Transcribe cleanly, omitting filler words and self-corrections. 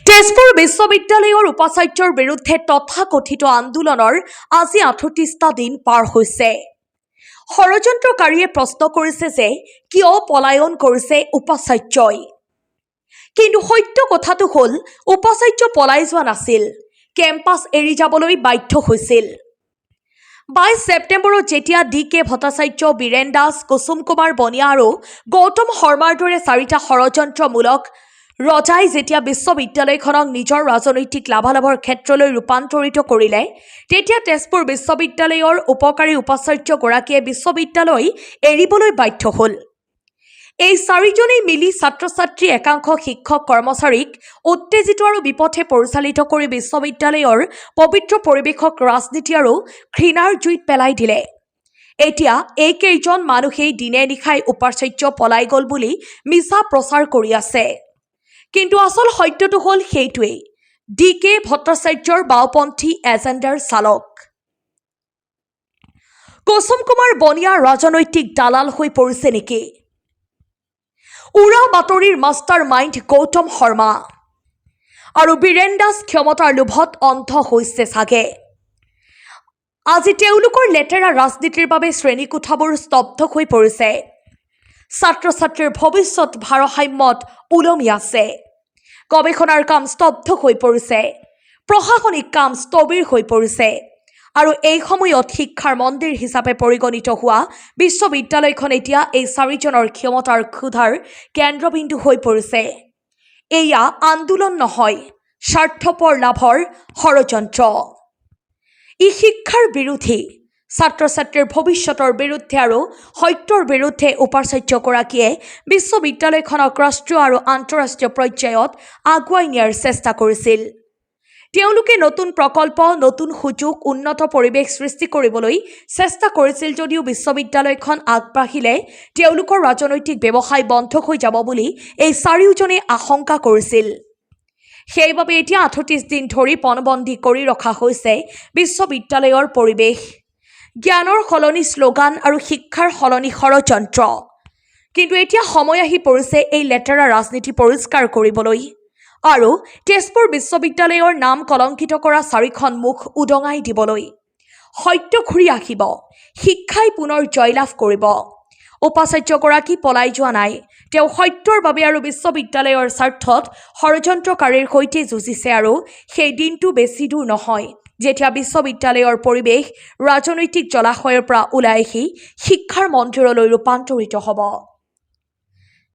তেজপুৰ বিশ্ববিদ্যালয়ৰ উপাচাৰ্যৰ বিৰুদ্ধে তথাকথিত আন্দোলনৰ আজি 38টা দিন পাৰ হৈছে। ষড়যন্ত্ৰকাৰীয়ে প্ৰশ্ন কৰিছে যে কিয় পলায়ন কৰিছে উপাচাৰ্যই। কিন্তু সত্য কথাটো হ'ল, উপাচাৰ্য পলাই যোৱা নাছিল, কেম্পাছ এৰি যাবলৈ বাধ্য হৈছিল। 22 ছেপ্টেম্বৰত যেতিয়া ডি কে ভট্টাচাৰ্য, বীৰেন দাস, কুসুম কুমাৰ বনিয়া আৰু গৌতম শৰ্মাৰ দৰে চাৰিটা ষড়যন্ত্ৰমূলক ৰজাই যেতিয়া বিশ্ববিদ্যালয়খনক নিজৰ ৰাজনৈতিক লাভালাভৰ ক্ষেত্ৰলৈ ৰূপান্তৰিত কৰিলে, তেতিয়া তেজপুৰ বিশ্ববিদ্যালয়ৰ উপকাৰী উপাচাৰ্যগৰাকীয়ে বিশ্ববিদ্যালয় এৰিবলৈ বাধ্য হ'ল। এই চাৰিজনেই মিলি ছাত্ৰ ছাত্ৰী, একাংশ শিক্ষক কৰ্মচাৰীক উত্তেজিত আৰু বিপথে পৰিচালিত কৰি বিশ্ববিদ্যালয়ৰ পবিত্ৰ পৰিৱেশক ৰাজনীতি আৰু ঘৃণাৰ জুইত পেলাই দিলে। এতিয়া এইকেইজন মানুহেই দিনে নিশাই উপাচাৰ্য পলাই গ'ল বুলি মিছা প্ৰচাৰ কৰি আছে। কিন্তু আচল সত্যটো হ'ল সেইটোৱেই ডি কে ভট্টাচাৰ্যৰ বাওঁপন্থী এজেণ্ডাৰ চালক কুসুম কুমাৰ বনিয়া ৰাজনৈতিক দালাল হৈ পৰিছে নেকি? উৰা বাতৰিৰ মাষ্টাৰ মাইণ্ড গৌতম শৰ্মা আৰু বীৰেন দাস ক্ষমতাৰ লোভত অন্ধ হৈছে চাগে। আজি তেওঁলোকৰ লেতেৰা ৰাজনীতিৰ বাবে শ্ৰেণীকোঠাবোৰ স্তব্ধ হৈ পৰিছে। ছাত্ৰ ছাত্ৰীৰ ভৱিষ্যত ভাৰসাম্যত ওলমি আছে। গৱেষণাৰ কাম স্তব্ধ হৈ পৰিছে। প্ৰশাসনিক কাম স্থবিৰ হৈ পৰিছে আৰু এই সময়ত শিক্ষাৰ মন্দিৰ হিচাপে পৰিগণিত হোৱা বিশ্ববিদ্যালয়খন এতিয়া এই চাৰিজনৰ ক্ষমতাৰ ক্ষুধাৰ কেন্দ্ৰবিন্দু হৈ পৰিছে। এয়া আন্দোলন নহয়, স্বাৰ্থপৰ লাভৰ ষড়যন্ত্ৰ। ই শিক্ষাৰ বিৰোধী, ছাত্ৰ ছাত্ৰীৰ ভৱিষ্যতৰ বিৰুদ্ধে আৰু সত্যৰ বিৰুদ্ধে। উপাচাৰ্যগৰাকীয়ে বিশ্ববিদ্যালয়খনক ৰাষ্ট্ৰীয় আৰু আন্তঃৰাষ্ট্ৰীয় পৰ্যায়ত আগুৱাই নিয়াৰ চেষ্টা কৰিছিল। তেওঁলোকে নতুন প্ৰকল্প, নতুন সুযোগ, উন্নত পৰিৱেশ সৃষ্টি কৰিবলৈ চেষ্টা কৰিছিল যদিও বিশ্ববিদ্যালয়খন আগবাঢ়িলে তেওঁলোকৰ ৰাজনৈতিক ব্যৱসায় বন্ধ হৈ যাব বুলি এই চাৰিওজনে আশংকা কৰিছিল। সেইবাবে এতিয়া 38 দিন ধৰি পণবন্দী কৰি ৰখা হৈছে বিশ্ববিদ্যালয়ৰ পৰিৱেশ। জ্ঞানৰ সলনি শ্লোগান আৰু শিক্ষাৰ সলনি ষড়যন্ত্ৰ। কিন্তু এতিয়া সময় আহি পৰিছে এই লেতেৰা ৰাজনীতি পৰিষ্কাৰ কৰিবলৈ আৰু তেজপুৰ বিশ্ববিদ্যালয়ৰ নাম কলংকিত কৰা চাৰিখন মুখ উদঙাই দিবলৈ। সত্য ঘূৰি আহিব। শিক্ষাই পুনৰ জয়লাভ কৰিব। উপাচাৰ্যগৰাকী পলাই যোৱা নাই। তেওঁ সত্যৰ বাবে আৰু বিশ্ববিদ্যালয়ৰ স্বাৰ্থত ষড়যন্ত্ৰকাৰীৰ সৈতে যুঁজিছে আৰু সেই দিনটো বেছি দূৰ নহয়, যেতিয়া বিশ্ববিদ্যালয়ৰ পৰিৱেশ ৰাজনৈতিক জলাশয়ৰ পৰা ওলাই আহি শিক্ষাৰ মন্দিৰলৈ ৰূপান্তৰিত হ'ব।